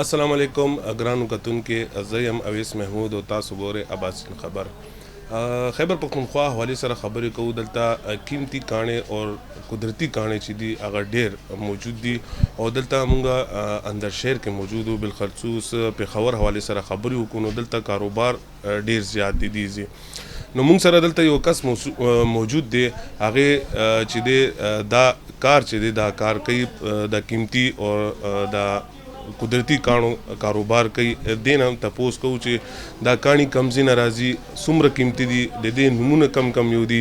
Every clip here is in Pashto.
السلام علیکم ګرانو کتونکو، زه یم اویس محمود او تاسو ګورئ اباسین خبر. خیبر پښتونخوا حوالې سره خبرې کوو. دلته قیمتي کاڼې او قدرتي کاڼې چې دي، هغه ډېر موجود دي او دلته مونږ اندر شهر کې موجود وو. بالخصوص پېښور حوالې سره خبرې وکړو نو دلته کاروبار ډېر زیات دی دي. نو مونږ سره دلته یو کس موجود دی، هغه چې دی دا کار چې دی دا کار کوي، د قیمتي او د قدرتي کاڼو کاروبار کوي. دې نه هم تپوس کوو چې دا کاڼي کم ځای نه راځي، څومره قیمتي دي، د دې نومونه کم کم یو دي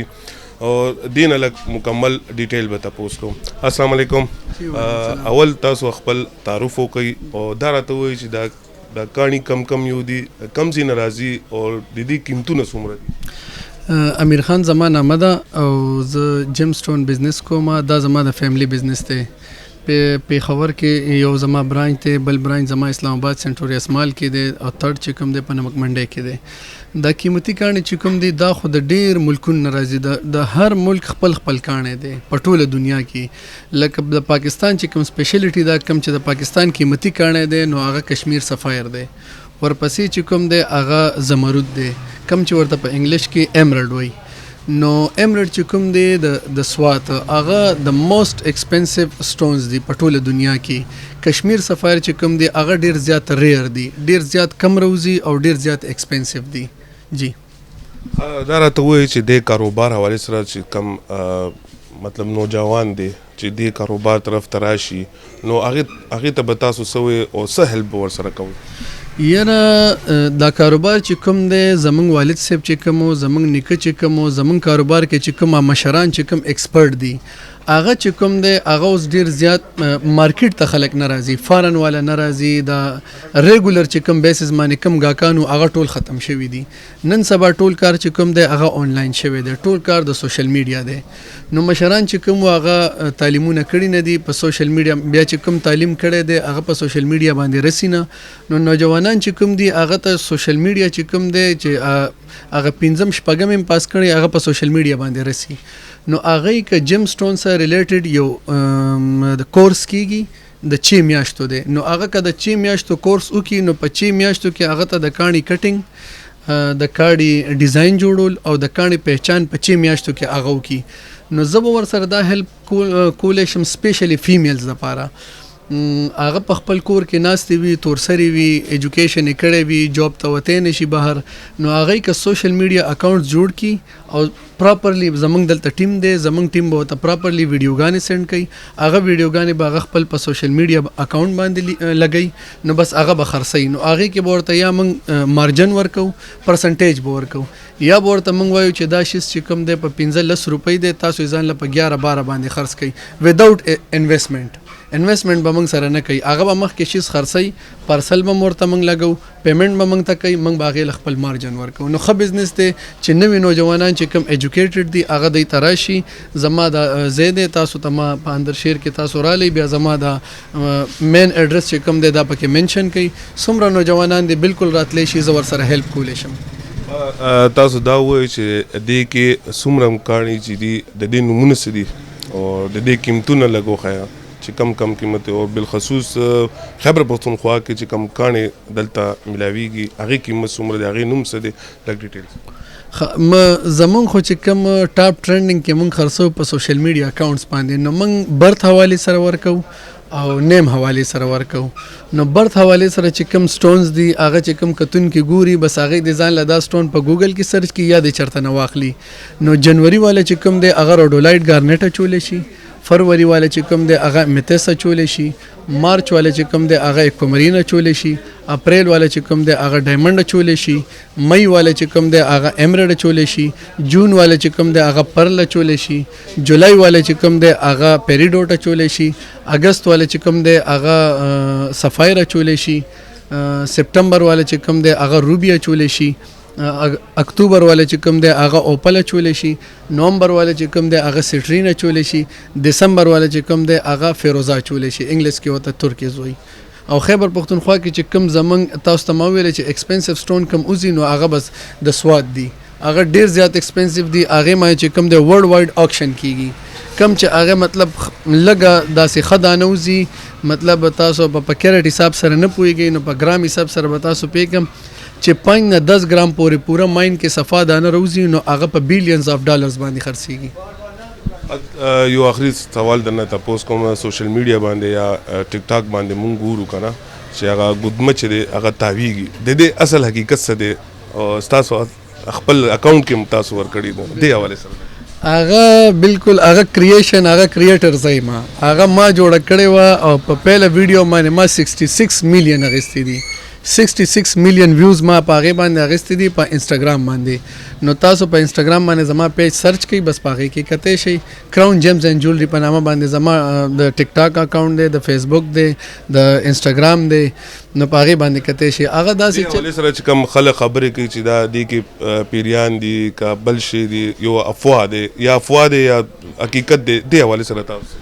او دې نه لږ مکمل ډیټیل به تپوس کوو. السلام علیکم. اول تاسو خپل تعارف وکړئ او دا راته ووایئ چې دا کاڼي کم کم یو دي، کم ځای نه راځي او د دې قیمتونه څومره دي؟ امیر خان زما نامه ده او زه جیم سټون بزنس کوم. دا زما د فیملی بزنس دی. په پېښور کې یو زما برانچ دی، بل برانچ زما اسلام آباد سنټوریس مال کې دی او تھرډ چې کوم دی په نمک منډۍ کې دی. دا قیمتي کاڼي چې کوم دی، دا خو د ډیر ملکونو نه راځي. د هر ملک خپل خپل کاڼی دی په ټوله دنیا کې. لکه د پاکستان چې کوم سپیشلیټي دا کوم چې د پاکستان قیمتي کاڼی دی، نو هغه کشمیر سفایر دی. ورپسې چې کوم دی هغه زمرد دی، کوم چې ورته په انګلیش کې ایمرلډ وایي. نو ایمرلډ چې کوم دی د سوات، هغه د موست ایکسپنسیو سټونز دی په ټوله دنیا کې. کشمیر سفایر چې کوم دی هغه ډیر زیات ریئر دی، ډیر زیات کم روزي او ډیر زیات ایکسپنسیو دی جی. دا راته ووایئ چې د کاروبار حوالې سره چې کم مطلب نوجوان دی چې دې کاروبار طرف ته راشي، نو هغې ته به تاسو څه وایئ او څه هیلپ به ورسره کوئ؟ یاره، دا کاروبار چې کوم دی، زمونږ والد صاحب چې کوم و، زمونږ نیکه چې کوم و، زمونږ کاروبار کې چې کوم مشران چې کوم ایکسپرټ دي، هغه چې کوم دی هغه اوس ډیر زیات مارکیټ ته خلک نه راځي، فارن والا نه راځي. دا ریګولر چې کوم بیسز باندې کوم ګاکانو هغه ټول ختم شوي دي. نن سبا ټول کار چې کوم دی هغه آنلاین شوی دی، ټول کار د سوشل میډیا دی. نو مشران چې کوم وو هغه تعلیمونه کړي نه دي په سوشل میډیا، بیا چې کوم تعلیم کړی دی هغه په سوشل میډیا باندې رسی نه. نو نوجوانان چې کوم دي هغه ته سوشل میډیا چې کوم دی چې هغه پنځم شپږم هم پاس کړي هغه په سوشل میډیا باندې رسی. نو هغه که جیم سټون سره ریلیټډ یو د کورس کیږي د 6 میاشتو دی، نو هغه که د 6 میاشتو کورس وکړي نو په 6 میاشتو کې هغه ته د کاڼي کټینګ، د کاڼي ډیزاین جوړول او د کاڼي پہچان په 6 میاشتو کې هغه وکړي. نو زه به ورسره دا هیلپ کولی شم، سپیشلی فیمیلز دپاره. هغه په خپل کور کې ناستې وي، تورسرې وي، ایجوکیشن یې کړی وي، جاب ته وتی نه شي بهر، نو هغوی که سوشل میډیا اکاونټ جوړ کړي او پراپرلی زمونږ دلته ټیم دی، زمونږ ټیم به ورته پراپرلی ویډیوګانې سینډ کوي، هغه ویډیوګانې به هغه خپل په سوشل میډیا اکاونټ باندې لګوي، نو بس هغه به خرڅوي. نو هغې کې به ورته یا موږ مارجن ورکوو، پرسنټیج به ورکوو، یا به ورته موږ وایو چې دا شیز چې کوم دی په 15 روپۍ دی، تاسو یې ځان له په 11 12 باندې خرڅ کړئ وداوټ انویسټمنټ. انویسټمنټ به موږ سره نه کوي، هغه به مخکې شیز خرڅوي، پارسل به مو ورته موږ لګوو، پیمنټ به موږ ته کوي، موږ به هغې له خپل مارجن ورکوو. نو ښه بزنس دی چې نوي نوجوانان چې کوم ایجوکیټډ دي هغه دی ته راشي. زما دا ځای دی، تاسو ته ما په اندر شهر کې تاسو رالی، بیا زما دا مین اډرس چې کوم دی دا پکې منشن کړئ. څومره نوجوانان دي بالکل راتلی شي، زه ورسره هیلپ کولی شم. تاسو دا ووایئ چې دې کې څومره کاڼي چې دي د دې نومونه څه دي او د دې قیمتونه لږ وښیه چې کم کم قیمت، او بالخصوص خیبر پښتونخوا کې چې کم کاڼي دلته ملاویږي هغې قیمت څومره دی، هغې نوم څه دی، لږ ډیټیلز. زمونږ خو چې کوم ټاپ ټرینډینګ کې مونږ خرڅو په سوشل میډیا اکاونټس باندې، نو مونږ برت حوالې سره ورکوو او نیم حوالې سره ورکوو. نو برت حوالې سره چې کوم سټونز دي هغه چې کوم کتونکي ګوري بس هغې د ځان له دا سټون په ګوګل کې سرچ کړي یا دې چېرته نه واخلي. نو جنوري والا چې کوم دی هغه روډولایټ ګارنټ اچولی شي، فروری والا چې کوم دی هغه میتس اچولی شي، مارچ والا چې کوم دی هغه اکومرین اچولی شي، اپریل والا چې کوم دی هغه ډایمنډ اچولی شي، مئی والا چې کوم دی هغه ایمرډ اچولی شي، جون والا چې کوم دی هغه پرل اچولی شي، جولای والا چې کوم دی هغه پیریډوټ اچولی شي، اگست والا چې کوم دی هغه سفایر اچولی شي، سپټمبر والا چې کوم دی هغه روبي اچولی شي، اکتوبر والا چې کوم دی هغه اوپل اچولی شي، نومبر والا چې کوم دی هغه سټرین اچولی شي، دسمبر والا چې کوم دی هغه فیروزه اچولی شي، انګلیس کې ورته ترکیز وایي. او خیبر پښتونخوا کې چې کوم زمونږ تاسو ته ما وویل چې ایکسپنسیو سټون کوم وځي نو هغه بس د سوات دي، هغه ډیر زیات ایکسپنسیو دي، هغې باندې چې کوم دی ورلډ وایډ آکشن کیږي. کوم چې هغه مطلب لږه داسې ښه دانه وځي، مطلب تاسو په کیرټ حساب سره نه پوهیږئ، نو په ګرام حساب سره به تاسو پوهیږم چې 5 نه 10 ګرام پورې پوره ماین کې صفا دانه راوځي، نو هغه په بیلینز اف ډالرز باندې خرڅیږي. یو اخري سوال درنه تپوس کوم، سوشل میډیا باندې یا ټیک ټاک باندې مونږ ګورو کنه چې هغه ګدمه چې دی هغه تاویږي، د دې اصل حقیقت څه دی؟ او ستاسو خپل اکاونټ کې تاسو ورکړي دې حوالې سره؟ هغه بالکل هغه کریشن، هغه کریټر زه یم، هغه ما جوړه کړې وه او په پهله ویډیو باندې ما 66 میلیون اخیستې دي، 66 میلیون ویوز ما په هغې باندې اخیستې دي په انسټاګرام باندې. نو تاسو په انسټاګرام باندې زما پیج سرچ کړئ، بس په هغې کې کتی شئ. کراون جیمز اینډ جولري په نامه باندې زما د ټیک ټاک اکاونټ دی، د فیسبوک دی، د انسټاګرام دی، نو په هغې باندې کتی شئ. هغه داسې دې حوالې سره چې کوم خلک خبرې کوي چې دا دې کې پیریان دي که بل شی دي، یو افواه دی یا افواه دی یا حقیقت دی، دې حوالې سره تاسو؟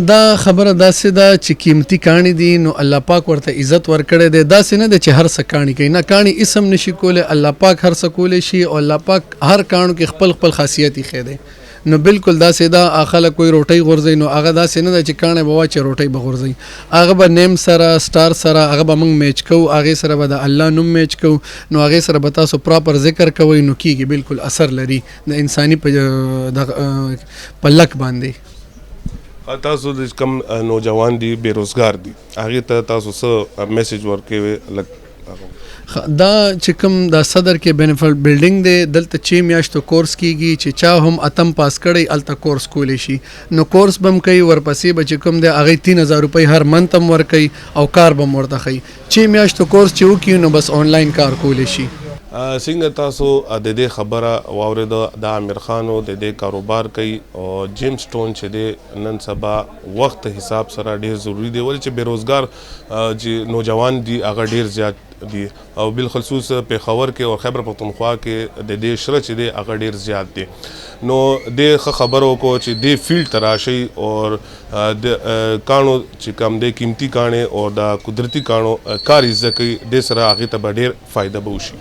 دا خبره داسې ده چې قیمتي کاڼي دي، نو الله پاک ورته عزت ورکړی دی. داسې نه ده چې هر څه کاڼي کوي، نه، کاڼي هېڅ هم نشي کولی، الله پاک هر څه کولی شي او الله پاک هر کاڼو کې خپل خپل خاصیت ایښی دی. نو بالکل داسې ده، هغه خلک کوئی روټۍ غورځوي، نو هغه داسې نه ده چې کاڼی به واچوي روټۍ به غورځوي، هغه به نیم سره سټار سره هغه به موږ میچ کوو، هغې سره به د الله نوم میچ کوو، نو هغې سره به تاسو پراپر ذکر کوئ، نو کیږي، بالکل اثر لري د انساني په لک باندې. تاسو د کوم نوجوان دي بې روزګار دي، هغې ته تاسو څه میسج ورکوئ؟ لږ دا چې کوم دا صدر کې بینفل بلډینګ دی، دلته چې میاشتو کورس کیږي، چې چا هم اتم پاس کړی هلته کورس کولی شي، نو کورس به هم کوي، ورپسې به چې کوم دی هغې 3000 روپۍ هر منت هم ورکوي او کار به هم ورته ښیي. چې میاشتو کورس چې وکړي نو بس آنلاین کار کولی شي. څنګه تاسو د دې خبره واورېده؟ دا امیر خان و، د دې کاروبار کوي او جیم سټون چې دی نن سبا وخت حساب سره ډېر ضروري دی، ولې چې بې روزګار چې نوجوان دي هغه ډېر زیات دي، او بالخصوص پېښور کې او خیبر پښتونخوا کې د دې شره چې دی هغه ډېر زیات دی. نو دې ښه خبره وکړو چې دې فیلډ ته راشئ او د کاڼو چې کوم دی قیمتي کاڼې او د قدرتي کاڼو کار یې زده کوي، دې سره هغې ته به ډېر فایده به وشي.